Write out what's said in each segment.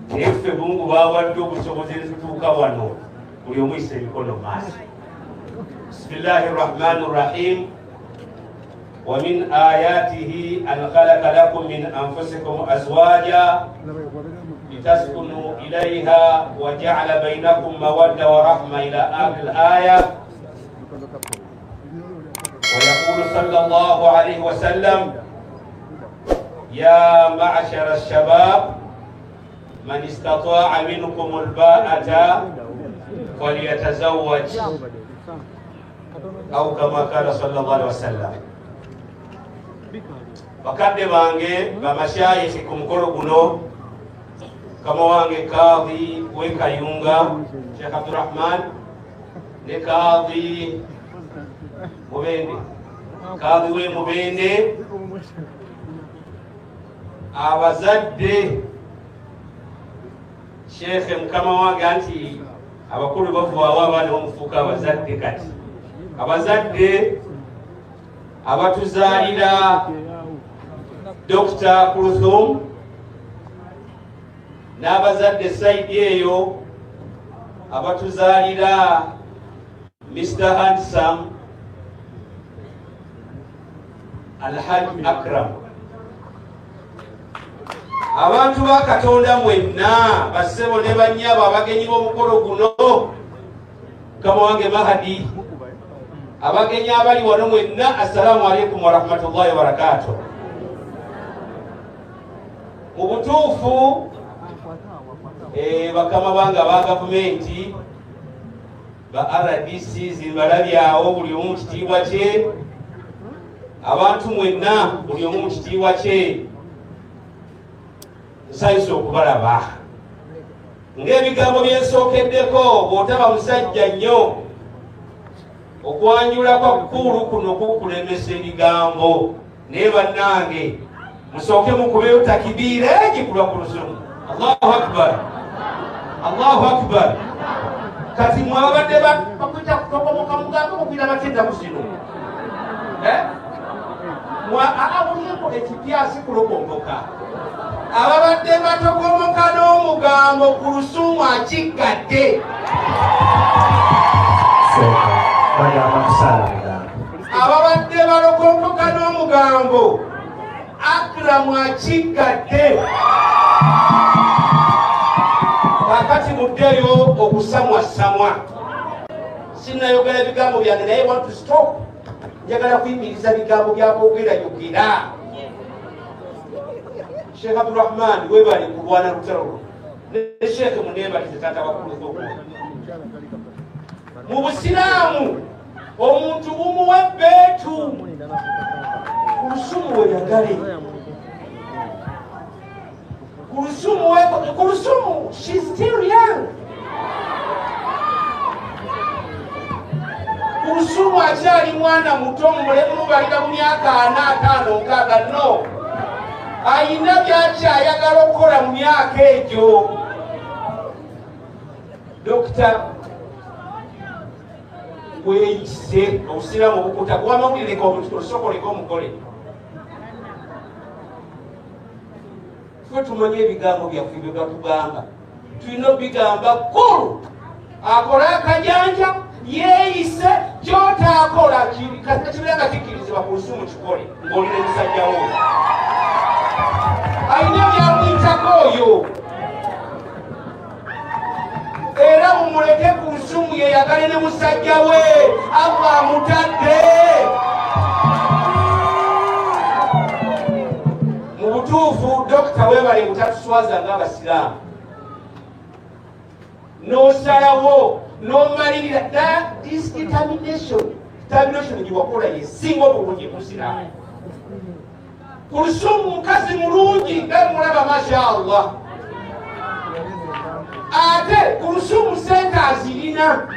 Naye ffe Mungu bawadde obusobozi ne tutuuka wano, buli omu yisa emikono mu maaso. Bismillahi rahmani rahim. Wa min ayatihi an khalaqa lakum min anfusikum azwaja litaskunu ilayha wa ja'ala bainakum mawadda wa rahma ila akhir al-aya. Wa yaqulu sallallahu alayhi wa sallam, ya ma'shara ash-shabab man istata'a minkum al-ba'ata falyatazawwaj au kama kala sallallahu alaihi wasallam. Bakadde bange bamashayikhi ku mukolo guno, kama wange Kadhi w'e Kayunga Sheikh Abdurrahman ne Kadhi Mubende, Kadhi w'e Mubende, abazadde, Sheikh mukama wange, anti abakulu bavaawo abaana bamufuuka abazadde. Kati abazadde abatuzaalira Dr. Kulthum n'abazadde side eyo abatuzaalira Mr. Handsome Alhaji Akram, abantu ba Katonda mwenna, bassebo ne bannyabo, abagenyi b'omukolo guno, mukama wange Mahadi, abagenyi abali wano mwenna, assalamu alaikum warahmatullahi wabarakatuh. Mu butuufu, bakama bange aba gavumenti, ba RDC zimbalabyawo, buli omu mu kitiibwa kye, abantu mwenna buli omu mu kitiibwa kye, nsanyusa okubalaba. Ng'ebigambo byensookeddeko, bw'otaba musajja nnyo, okwanjula kwa kkuulu kuno kukulemesa ebigambo. Naye bannange, musooke mukubeyo takibiira egikulwa ku lusumu. Allahu akbar, Allahu akbar. Kati mwabadde bakwita kutokomoka, mugambe mukwira batya ennaku zino? Mulimu ekipya, si kulokomboka. Ababadde batokomoka n'omugambo, ku lusumu akiggadde. Bagamba kusala bigambo. Ababadde balokomboka n'omugambo, Akramu akiggadde. Kakati muddeyo okusamwasamwa. Sinayogera bigambo byange, naye want to stop, njagala kuyimiriza bigambo byaboogera. Yogera. Sheekh Abdurahman, webale kulwana lutalo luno, ne Sheekh munebalize taata wakuluthum. Mu Busiraamu omuntu bumuwa ebbeetu. Kulusumu weyagale, Kulusumu, Kulusumu, she's still young. Kulusumu akyali mwana muto, mulemu mubalira mu myaka 40, 50, 60. No, ayina byakyayagala okukola mu myaka egyo. Dokita, weyise, obusiraamu obukuta kuwa amawulire, osokoleka omukole. Ffe tumanyi ebigambo byaffe bye batugamba, tulina obigamba. Kkulu akole akajanja, yeeyise, kyotaakola kasita kibeera nga kikkirizibwa ku lusumu, kikole ng'oli ne musajjawo alina byamuyitako oyo. Era mumuleke ku lusumu yeyagale ne musajja we Allah amutadde. Mu butuufu, Dokita, weebale butatuswaza ng'abasiraamu, n'osalawo n'omalirira. This determination gyewakola yesinga obulungi musiraamu. Kulusumu mukazi mulungi nga mulaba, masha Allah. Ate Kulusumu sente azirina,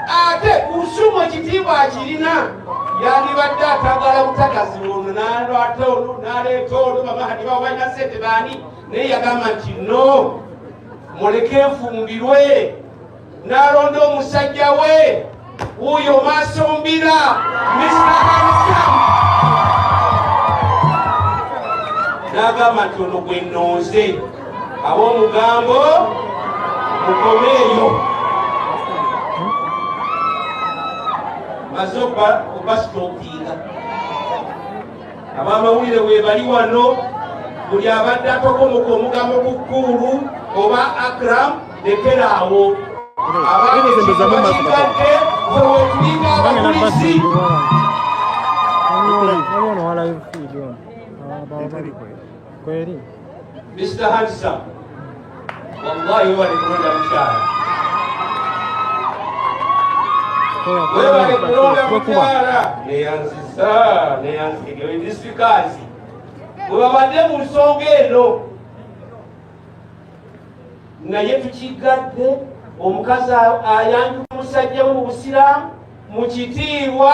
ate Kulusumu ekitiibwa akirina. Yandibadde atagala butagazi ono nalwate ono naleeta ono, bamahadi babo balina sente baani, naye yagamba nti no, muleke nfumbirwe, n'alonda omusajja we wuuyo maasombira Mr. Handsome, n'agamba nti ono gwe nnonze. Ab'omugambo mukomeeyo. Maze obasitopinga. Abamawulire webali wano, buli abadde atokomoka omugambo ku Kuulu oba Akram, lekeraawo. Abakigadde wewetulinga abakulisi. Mr. Handsome, wallahi webale kulonda mukyala, webale kulonda mukyala. Neyanziza, neyanzige disikazi bwe babadde mu nsonga eno, naye tukigadde. Omukazi ayanjula omusajja we mu busiraamu mu kitiibwa.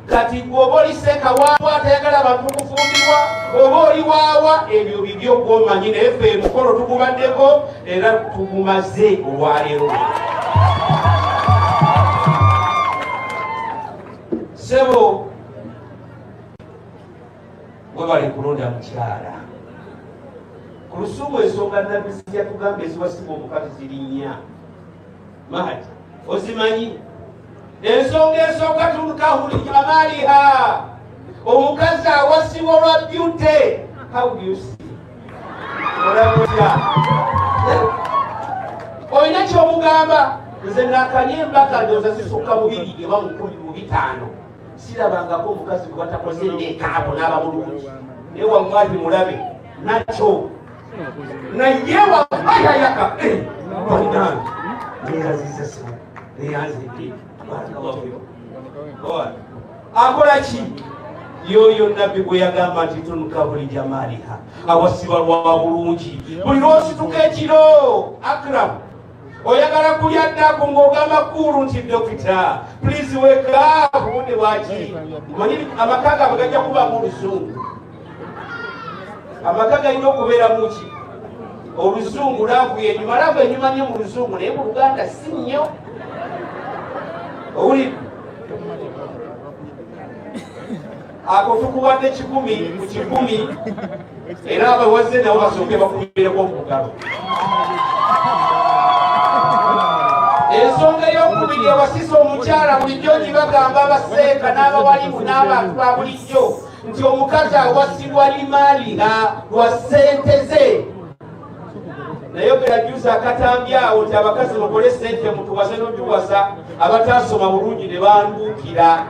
Kati gwe oba oli sekawawa atayagala bantu kufumbirwa, oba oli waawa, ebyo bibyo gwomanyi, naye ffe emukolo tugubaddeko era tugumaze olwaleero. Sebo, webale kulonda mukyala ku lusungu. Ensonga Nabbi yatugamba eziwasibwa omukazi ziri nnya. Mahati, ozimanyi? Ensonga esooka, tunkahu lijamaliha, omukazi awasibwa olwa beauty. How do you see? Olabutya? Olina kyomugamba? Nze nakanye embaka, ndowooza zisukka mu 2 oba mu 10 mu 5, sirabangako omukazi gwe batakoze makeup n'aba bulungi. Naye wallahi mulabe nakyo, naye waayayaka bannange. Neyaziza simu, neyanzidde. Barakallahu fikum. Akola ki yoyo Nabbi gwe yagamba nti tunkahu lijamaliha, awasibwa lwa bulungi. Buli lwosituka ekiro, Akram, oyagala kulya ddaku, ng'ogamba Kuulu nti, "Dokita, please wake up, budde bwaki?" Omanyi amaka gaabwe gajja kubamu oluzungu. Amaka galina okubeeramu ki? Oluzungu. Love enyuma, love enyuma nnyo mu luzungu, naye mu Luganda si nnyo. Owulidde? Ako tukuwadde 100 ku 100. Era abawaze nabo basooke bakubireko mu ngalo. Ensonga ey'okubiri ewasisa omukyala, bulijjo gibagamba abaseeka n'abawalimu n'abantu ba bulijjo nti omukazi awasibwa limaliha, lwa ssente ze. Nayogera juzi akatambi awo nti abakazi mukole sente mutuwase n'otuwasa abataasoma bulungi ne banduukira.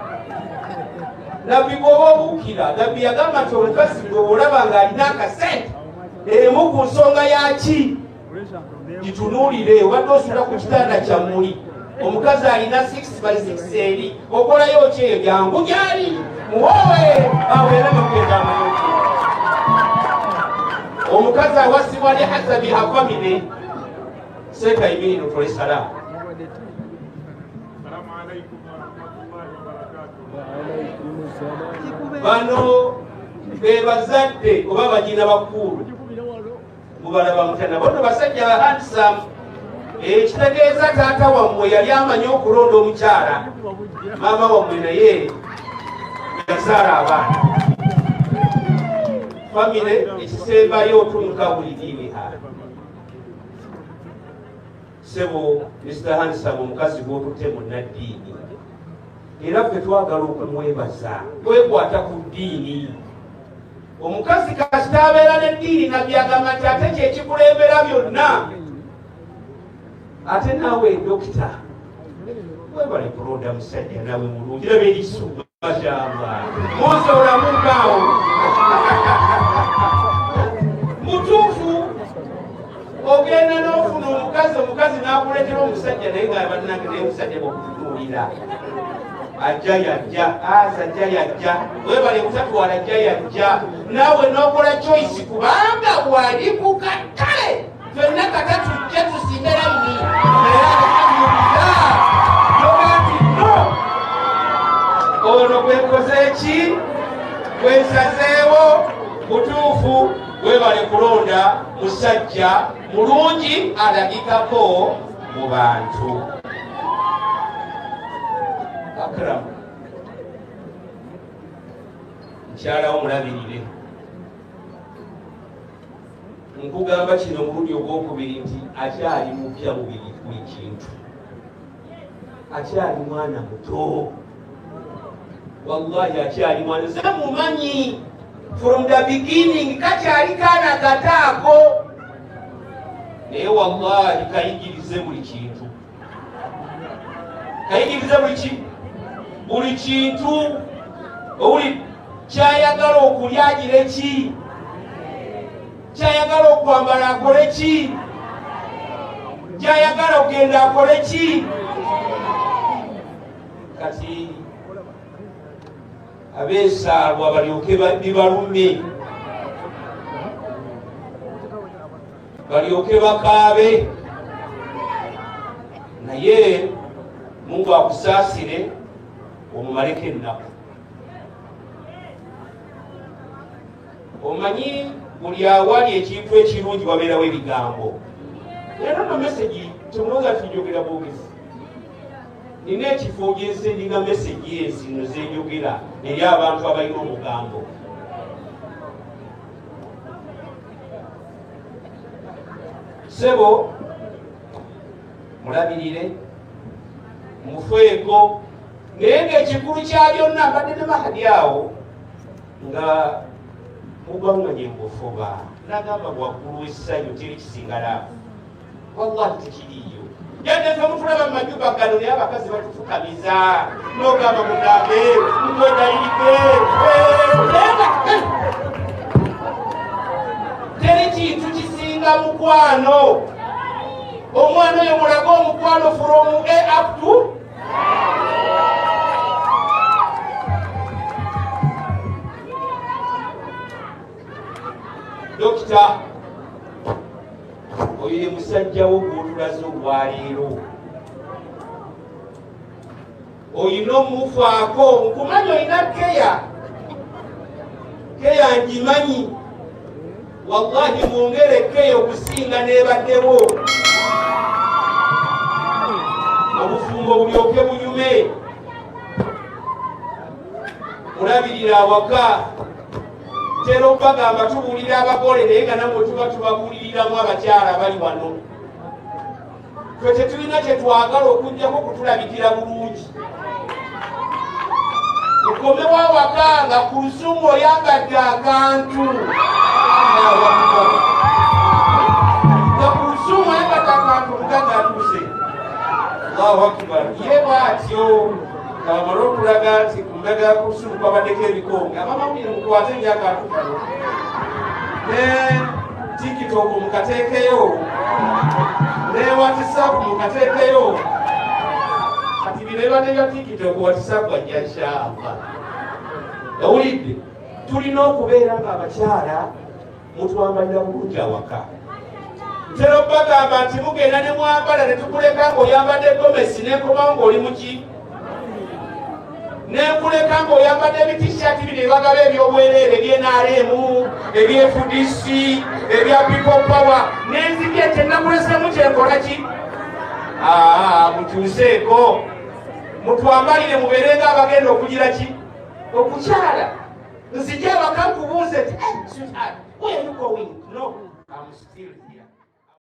Nabbi bw'oba obuukira, Nabbi yagamba nti omukazi gwe olaba ng'alina akasente, emu ku nsonga yaki gitunuulire. Obadde osula ku kitanda kyammuli, omukazi alina 6 by 6 eri, okolayo ki eyo? Jangu gyali muwowe awo era nokugenda amanyi. Omukazi awasibwa ne hasabiha, family. Seeka yimirino tole salaamu. السلام عليكم ورحمة الله وبركاته. Bano be bazadde oba bagina bakulu, mubalaba mutana bono basajja ba handsome, ekitegeeza taata wammwe yali amanyi okulonda omukyala. Maama wammwe naye yazaala abaana. Famire ekisembayo, otunkahu lidiiniha. Sebo Mr Handsome, omukazi gwotutte munnaddiini, era ffe twagala okumwebaza kwekwata ku ddiini. Omukazi kasita abeera n'eddiini, Nabbi agamba nti ate kyekikulembera byonna. Ate naawe dokita, webale kulonda musajja nawe mulungi. Laba eriso, mashallah, musa olamukaawo mutuufu. Ogenda n'ofuna omukazi, omukazi n'akuleetera omusajja, naye nga bannange, naye omusajja bwokutunuulira ajja yajja aza ajja yajja. Webale kutatwala ajja yajja, naawe n'okola choice, kubanga bwali ku katale fenna kata tujje tusimbe layini. Naye alhamdulillah, noga nti no, ono gwenkoze ki, gwensazeewo butuufu. Webale kulonda musajja mulungi alabikako mu bantu. Akram, mukyalawo mulabirire. Nkugamba kino omulundi ogwokubiri nti akyali mupya mu buli kintu, akyali mwana muto, wallahi akyali mwana. Nze mumanyi from the beginning, kakyali kaana kataako, naye wallahi kayigirize buli kintu, kayigirize buli kintu. Owuli kyayagala okulya agire ki, kyayagala okwambala akole ki, gyayagala okugenda akole ki. Kati abeesaalwa balyoke bibalume, balyoke bakaabe. Naye Mungu akusaasire omumaleko ennaku. Omanyi buli awali ekintu ekirungi wabeerawo ebigambo. Era no message temulowooza nti njogera bwogezi. Nina ekifo gyensendinga message ezino zenjogera eri abantu abalina omugambo. Sebo mulabirire mufeeko, naye ng'ekikulu kya byonna mbadde ne Mahadi awo nga mugwanganye mbufuba, nagamba waggulu w'essanyu teri kisinga laavu, wallahi tekiriiyo. Yadde ffe mutulaba mu majuba gano, naye abakazi batufukamiza n'ogamba mugambe mukwegayiridde, teri kintu kisinga mukwano. Omwana oyo mulage omukwano from A up to Dokita. Oyo ye musajja wo gw'otulaze olwaleero, oyina omufaako. Nkumanyi olina keya, keya ngimanyi. Wallahi mwongere keya okusinga n'ebaddewo, obufumbo bulyoke bunyume. Mulabirira awaka. Tera okubagamba tubuulira abagole, naye nga nammwe tuba tubabuuliriramu abakyala abali wano. Ffe tetulina kye twagala okuggyako kutulabikira bulungi. Ukomewo awaka nga ku lusumu oyambadde akantu, nga ku lusumu oyambadde akantu, omugagga atuuse. Allahu akbar. Ye bw'atyo nga bamala okulaga nti ku mbaga ya Kulusumu kwabaddeko ebikonge, abamawulire mukwate ebyakantu kano ne TikTok mukateekeyo, ne WhatsApp mukateekeyo. Kati bino ebibadde bya TikTok, WhatsApp ajja inshallah. Owulidde, tulina okubeera nga abakyala mutwambalira bulungi awaka. Ntera okubagamba nti mugenda ne mwambala ne tukuleka ng'oyambadde gomesi, nenkomawo ng'oli muki, nenkuleka ng'oyambadde ebitishati bino ebagaba ebyobwereere ebye NRM, ebye FDC, ebya People Power, nenzija kyenakulesemu kyenkola ki. Mukyuseeko, mutwambalire, mubeere nga abagenda okugira ki, okukyala. Nzije awaka nkubuuze nti, "Sweetheart, where are you going?" "No, I'm still here."